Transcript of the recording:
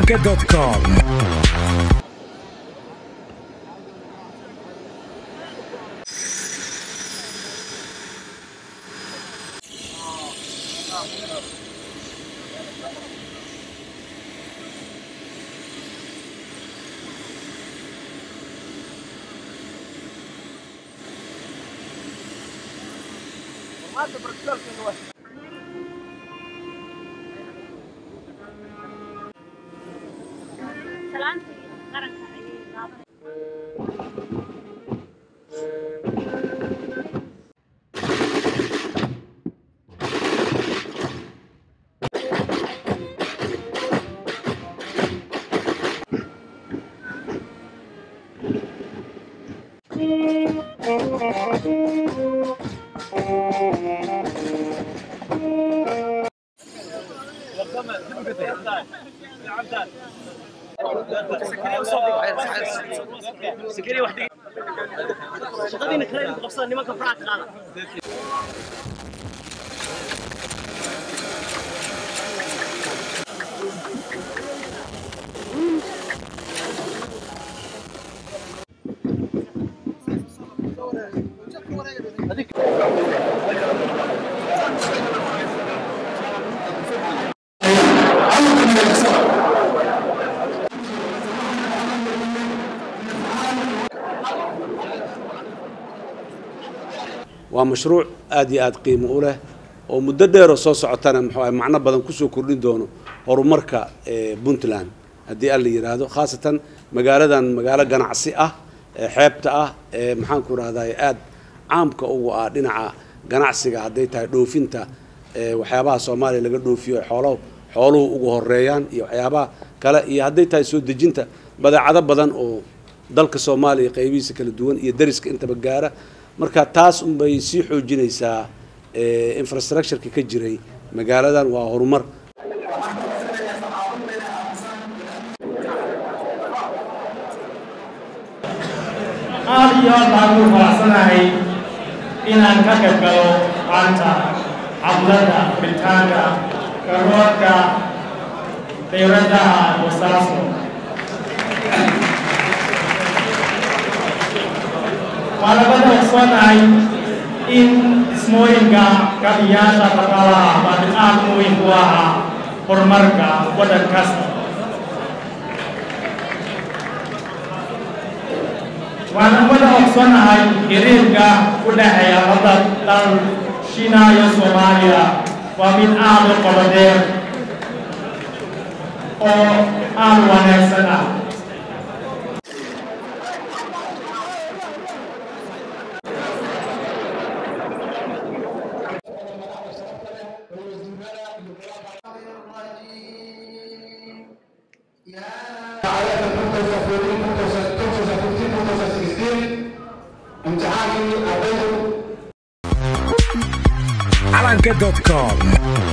Calanka.com. Waa mashruuc aad iyo aad qiimo u leh oo muddo dheer oo soo socotana muxuu ahay macno badan ku soo kordhin doono horumarka Puntland haddii alla yiraahdo, khaasatan magaaladan magaalo ganacsi ah ee xeebta ah ee maxaan ku raahdaa aad caamka ugu ah dhinaca ganacsiga, hadday tahay dhoofinta waxyaabaha Soomaaliya laga dhoofiyo xooluhu ugu horeeyaan iyo waxyaabaha kale, iyo hadday tahay soo dejinta badeecado badan oo dalka Soomaaliya qaybihiisa kala duwan iyo dariska intaba gaara. Marka taas un bay sii xoojinaysaa infrastructure-ka ka jiray magaaladan, waa horumar. Aad iyo aad baan ugu faraxsanahay inaan ka qayb galo maanta xafladda furitaanka garoonka diyaaradaha Boosaaso. Waa labada ogsoonahay in dhismooyinka kaabiyaasha dhaqaalaha waa mid aad muhiim u ahaa horumarka waddan kasta. Waan wada ogsoonahay xiriirka u dhexeeya labada dal Shiina iyo Soomaaliya waa mid aad u qoto dheer oo aad u wanaagsan ah. Calanka.com.